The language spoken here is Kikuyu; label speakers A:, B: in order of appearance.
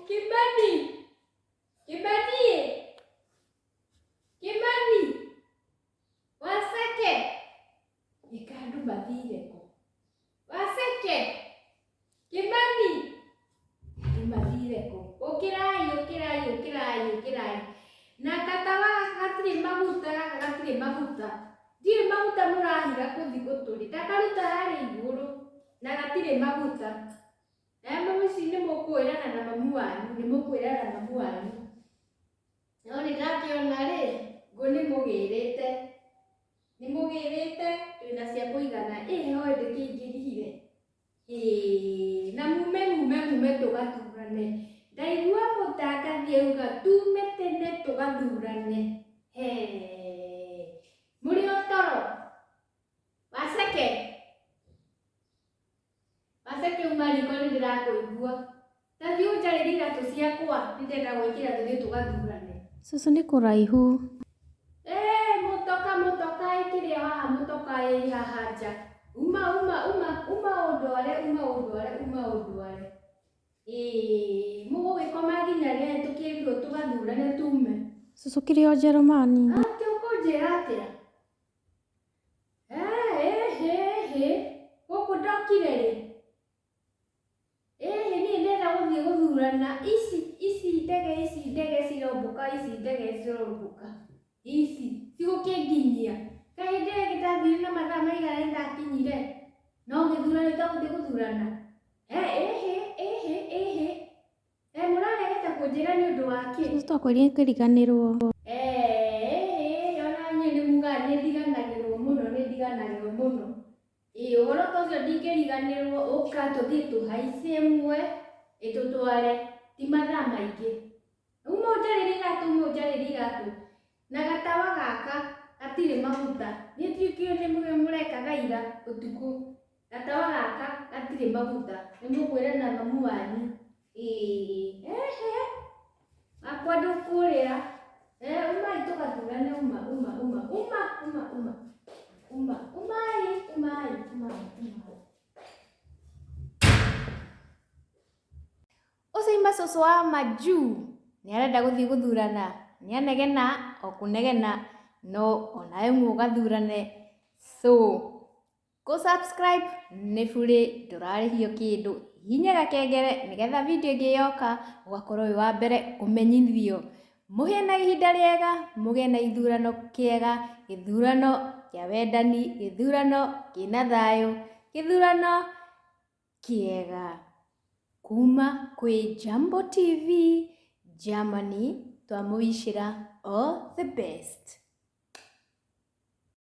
A: Kimani! Kimani! Kimani! Waceke! Ĩka andũ mathire kũ? Waceke! Kimani! Andũ mathire kũ? Ũkĩrai, ũkĩrai, ũkĩrai, ũkĩrai. Na gatawa gaka gatirĩ maguta, gaka gatirĩ maguta. Ndiũĩ maguta mũrahira kũthi gũtũrĩ. Ndakaruta harĩa igũrũ na gatirĩ maguta. Na mamu ici nĩ mũkwĩrana na mamu wanyu, nĩ mũkwĩrana na mamu wanyu. No nĩ ndakĩona rĩ, ngũ nĩ mũgĩrĩte. Nĩ mũgĩrĩte, twĩna cia kũigana. Ĩ heho ĩndĩ kĩingĩrihire. Ĩĩ, na mume mume mume tũgathurane. Ndaigua mũtangathi auga tume tene tũgathurane. Hee, mũrĩ o toro? Waceke? Waceke uma riko nĩ ndĩrakũigua. Ta thiĩ ũnjarĩrie iratũ ciakwa nĩ ndĩrenda gwĩkĩra tũthiĩ tũgathurane.
B: Cũcũ nĩ kũraihu.
A: Ĩĩ mũtoka mũtoka ĩkĩrĩ o haha mũtoka ĩ haha nja. Uma uma uma uma ũndware uma ũndware uma ũndware. Ĩĩ mũgũgĩkoma nginya rĩ tũkĩrirwo tũgathurane tume.
B: Cũcũ kĩrĩ o Njerumani.
A: Atĩ ũkũnjĩra atĩa? Ĩhĩ ĩhĩ gũkũ ndokire rĩ? Ĩhĩ niĩ ndĩrenda gũthiĩ gũthurana ici ici ndege ici ndege cirombũka ici ndege cirombũka ici cigũkĩnginyia. Kaĩ hĩndĩ ĩyo ĩngĩ ndathire na mathaa maigana nĩ ndakinyire? No gĩthurano itagũthiĩ gũthurana? Ĩhĩ ĩhĩ ĩhĩ Ĩ mũraregete kũnjĩra nĩ ũndũ wa kĩ?
B: Cũcũ twakwĩrire ũkĩriganĩrwo.
A: Ĩĩ ona inyuĩ nĩ mugaga nĩ ndiganagĩrwo mũno nĩ ndiganagĩrwo mũno. Ĩĩ ũhoro ta ũcio ndingĩriganĩrwo ũka tũthiĩ tũhaice ĩmwe ĩtũtware ti mathaa maingĩ. Uma ũnjarĩrie iratũ uma ũnjarĩrie iratũ. Na gatawa gaka gatirĩ maguta. Niĩ ndiũĩ kĩĩ mũrekaga ira ũtukũ. Gatawa gaka gatirĩ maguta. Nĩ mũkwĩrana na mamu wanyu. Ĩĩ ehe wakwa ndũkũrĩra. Umai tũgathurane uma uma uma uma uma uma uma umai umai umai umai.
B: Ũcio ima cũcũ wa majuu nĩ arenda gũthiĩ gũthurana, nĩ anegena o kũnegena no onawe uma ũgathurane. So kũ subscribe nĩ burĩ ndũrarĩhio kĩndũ, hihinya gakengere nĩgetha video ĩngĩ yoka ũgakorwo wĩ wa mbere kũmenyithio. Mũgĩe na ihinda rĩega, mũgĩe na ithurano kĩega, gĩthurano kĩa wendani, gĩthurano kĩna thayũ, gĩthurano kĩega. Kuma kwĩ Jambo TV Germany, twamũwicĩra all the best.